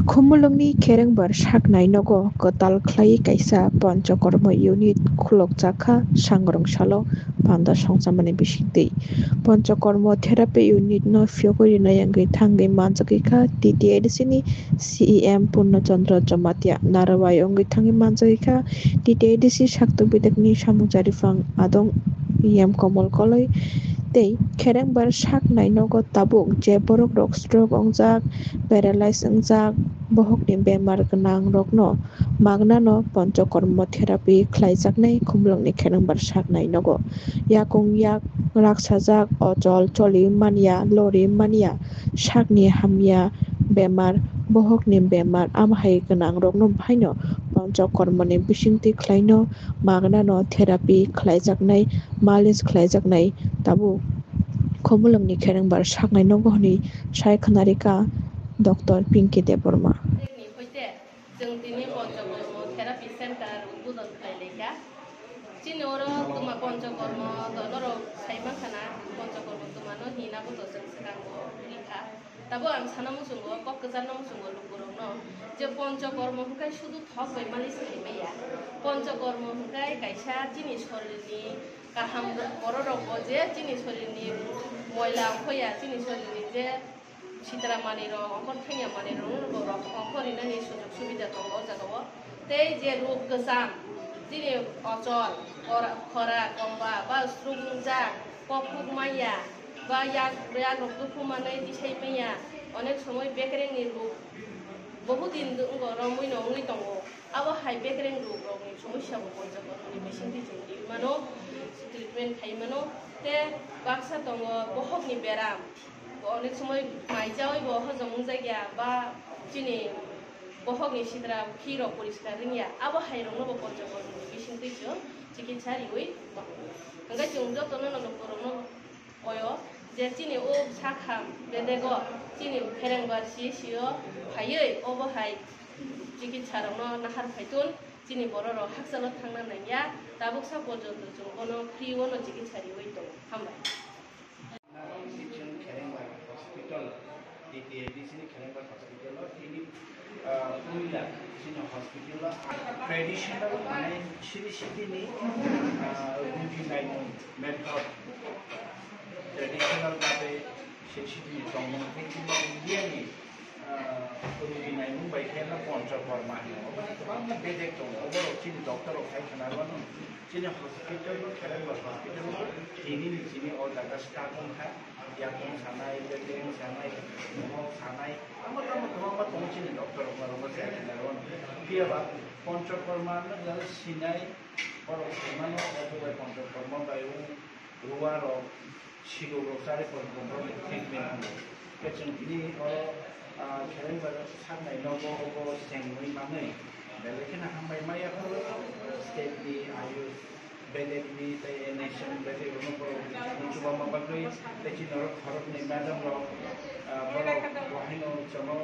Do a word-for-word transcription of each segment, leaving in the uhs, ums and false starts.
Khumulwngni Kherengbar saknai nogo kwtal khlaiwi kaisa Panchakarma unit khulokjak kha Sangrong salo panda songchamani bisingtwi. Panchakarma therapy unit no phiyogwi rinai wngwi thangwi manjagwi kha T T A D C ni C E M Purna Chandra Jamatia. Narwai wngwi thangwi manjagwi kha T T A D C sakto bidakni samung chariphan adong E M Komol Koloi tei Kherengbar saknai nogo tabuk je borok rok stroke wngjak, paralyze wngjak, bohokni bemar gwnang rokno magnano Panchakarma therapy khlaijaknai Khumulwngni Kherengbar saknai nogo. Yakung yak raksajak, ochol choli manya, lori manya, sakni hamya bemar, bohokni bemar, amahai gwnang rokno bahaino Panchakarmani bisingtwi khlaino magnano therapy khlaijaknai, malis khlaijaknai tabuk Khumulwngni Kherengbar saknai nogo hwnwi sai khwnarikha Doctor Pinky Debbarma. Ni hoite chwng tini Panchakarma Therapy Center udbodon khlai laikha. Chini oro twma Panchakarma do norok sai mankha na, Panchakarma twma no hina bo to chwng swkango rikha. Tabo ang sana muchungo, kok kwcharno muchungo lukurokno je Panchakarma hwnkhe sudu thok bai mali se khaimaya. Panchakarma hwnkhe kaisa chini sorirni kaham bororokbo je chini sorirni moila ongkhoya, chini sorirni je sitra manwirok, ongkhor thengya manwirok, borok ongkhor rinani sujok subida tongo o jagao. Tei je rok kwcham, chini ochor, khora, khora, komba, ba stroke wngjak, kok kuk manya, ba yak, yak rok dukhu manwi tisai manya, onek somoi bekereng ni rok, bohut din wngo romwi no wngwi tongo. Abo hai bekereng rok rokni somosya bo Panchakarma ni bisingtwi chwng twi mano, treatment khai mano, tei baksa tongo bohok ni beram, onek somoi mai chawi bo hojom wngjak ya, ba chini bohok ni sitra khi rok poriskar wngya, abo hai rok no bo Panchakarma ni bisingtwi chwng chikitsa riwi tongo. Hwnkhe chwng joto no luku rok no Oyo je chini o sakham bedego chini Kherengbar C S C o phaiwi obo hai chikitsa rokno nahar phaitun chini borok rok hakchalo thangna nangya, tabuk sa porjonto chwng bono free o no chikitsa riwi tongo. Hambai. Kherengbar hospital, T T A D C ni Kherengbar hospital o tini ah, puila chini hospital o traditional mane siri siti ni, ah, rudi naimung method traditional babe siri siti ni tongmung tei chini India ni, ah, rudi naimung bai khe no Panchakarma hino. Obo ni kwbangma bedek tongo. Obo rok chini doctor rok khai khna rwno. Chini hospital no, Kherengbar hospital no, tini ni chini o jaga staff wngkha, yakung sanai, bekereng sanai, mohok sanai, tamo tamo kwbangma tongo chini doctor rok, norok bo chaya khe naro. Phiya ba Panchakarma no jara sinai, borok saimano, obo bai Panchakarma bai o ruwa rok, Sikok rok chari por bumrok ni treatment wngo. Khe chwng tini oro, ah, Kherengbar saknai nogo obo chengwi manwi belai kheno hambai maya kho state ni Ayush bedek ni tei N H M bedek rokno borok chubama bagwi tei chini oro khoroknwi madam rok, ah, borok bo haino chwngno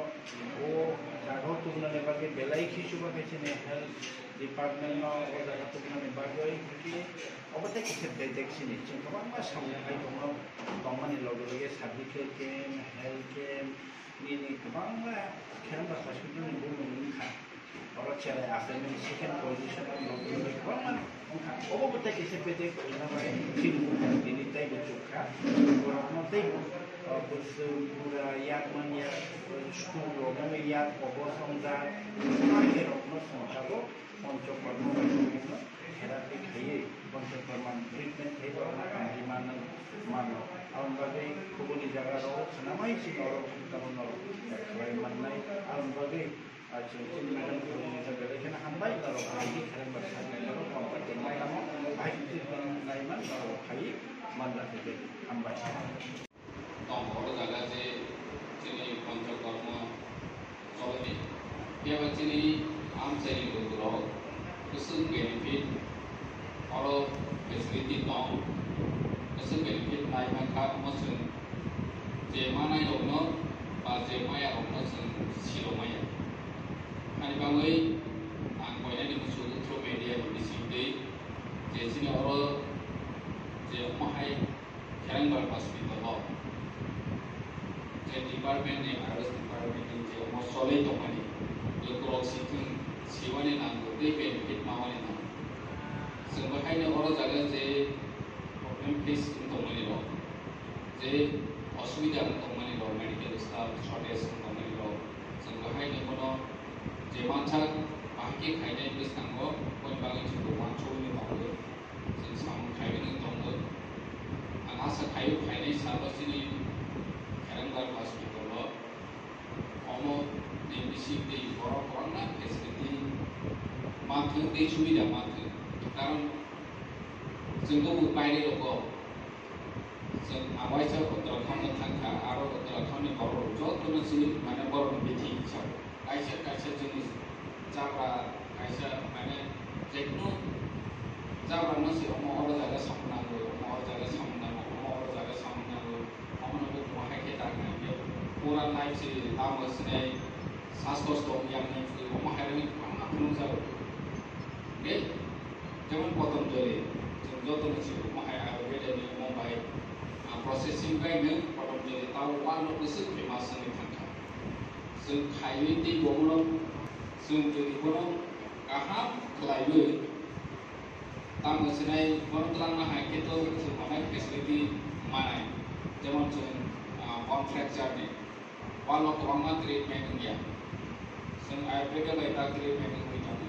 o jaga o tubunani bagwi belai khe chuba khe chini health department no o jaga tubunani bagwi hwnkhe Obo tei kisa bedek sini, chwng kwbangma samung hai tongno, tongmani loge loge cervical camp, health camp, nini kwbangma Kherengbar hospital ni bumung wngkha. Oro cherai asai mani second position o loge loge kwbangma wngkha. Obo bo tei kisa bedek wngna bai chini bumung tini tei bo chukha. Borokno tei bo, o, bwswk, bura, yak manya, stroke rok wngwi yak, obo songja, kwbangma rokno songjago. Panchakarma bai therapy khaiwi Panchakarma treatment khaiwi borokno hamwi mano, mano. Aboni bagwi kubuni jaga rok swnamwi chini oro tamo norok khlai mannai. Aboni bagwi, ah, chwng chini madam kubuni jaga belai kheno hambai norok hai khe khereng bai saknai norok Panchakarma tamo bahai khe treatment nai man norok hai man rw khe hambai. Tong oro jaga je chini Panchakarma cholodi. Phiya ba chini amchaini lukurok kwchwng benefit oro facility tong, kwchwng benefit nai mankha, omo chwng je manai rokno ba je maya rokno chwng siro maya. Ani bagwi ang koinani muchungo through media ni bisingtwi je chini oro je omo hai Kherengbar hospital o je department ni, Ayush department ni je omo cholwi tongmani, Sithwng siwani nango tei benefit mawani nango. Chwng bo haino oro jaga je problem face wng tongmani rok, je osubida wng tongmani rok, medical staff shortage wng tongmani rok, chwng bo haino bono je mansak bahai khe khainai bwskango boni bagwi chwng bo uansukgwi tongo. Chwng samung khaiwi tongo. Ang asa khaio phainai salo chini Kherangbar hospital o omo ni bising tei borok kwbangma facility manthwng tei subida manthwng. Karon chwng bo baire rogo, chwng awaisa Uttarakhand o thangkha, aro Uttarakhand ni borok rok jotono chini mane borok ni bithi hisab kaisa kaisa chini jabra kaisa mane jekunu jabra no se omo oro jaga samung nango, omo oro jaga samung nango, omo oro jaga samung nango. Omono bo bo hai khe ta khnai khe pura life se tamo sinai sas kosto wng yang nai phui omo hai rwi kwbangma phunukjago. Hwnkhe jemon Patanjali, chwng jotono sio omo hai Ayurveda ni omo bai, ah, processing bai no Patanjali tao wano bwswk famous wngwi thangkha. Chwng khaiwi tei bono chwng jodi bono kaham khlaiwi tamo sinai bono twlangna hai khe to chwng onek facility manai, jemon chwng, ah, bone fracture ni walo kwbangma treatment wngya. Chwng Ayurveda bai ta treatment wngwi tongo,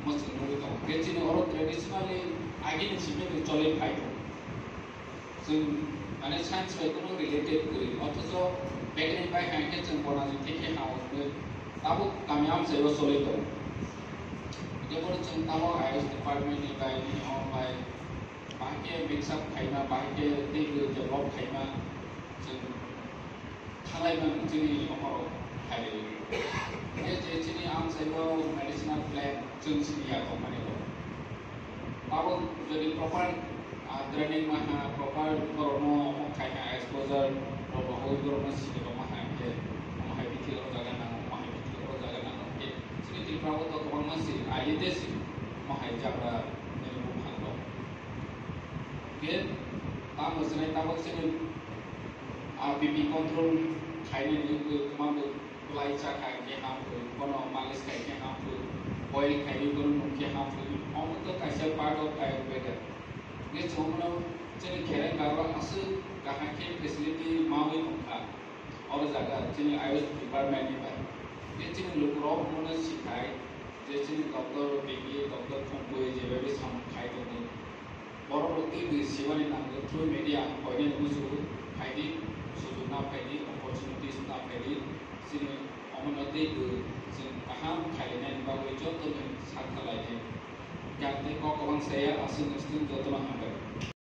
omo chwng nugwi tongo. Khe chini oro traditionally agini simi choli phai tongo. Chwng mane science bai kuno related kwrwi, othocho beginning bai hai khe chwng bona jwk khe khe ha hwnwi tabuk kami amchaibo choli tongo. Hwnkhe bono chwng tabuk ayush department ni bai ni hwn bai bahai khe mix up khaima, bahai khe teibo develop khaima chwng thanglai mano chini omo rok hai. Hwnkhe je chini amchaibo medicinal plant chwng sini ya tongmani bo. Abo jodi proper, ah, training ma ha, proper borokno omo khai ha, exposure rok bahai borokno sini rok ma ha, hwnkhe omo hai bithi oro jaga nango, omo hai bithi oro jaga nango, hwnkhe chini Tripura o to kwbangma si, ailite si, omo hai jabra nini buphang rok. Hwnkhe tamo chini tabuk chini, ah, B P control khainani wngwi kwmang bo. Kwlai cha khai khe ham khe, bono malis khai khe ham khe, boil khai bono nung khe ham khe, omo to kaisa part of Ayurveda. Hwnkhe chwng bono chini Kherengbar o aswk kaham khe facility mawi tongkha. Oro jaga chini Ayush department ni bai. Hwnkhe chini lukurok bono sikhai je chini doctor begi, doctor Phungkui jebabi samung khai tongwi. Borok rok tei bwrwi siwani nango through media ang koinani muchungo phaidi, sujuk na phaidi, opportunities na phaidi, chini omono tei bwrwi chwng kaham khainani bagwi jotono sakha lainai. Yang tei kok kwbang saya aswk nwswng jotono hambai.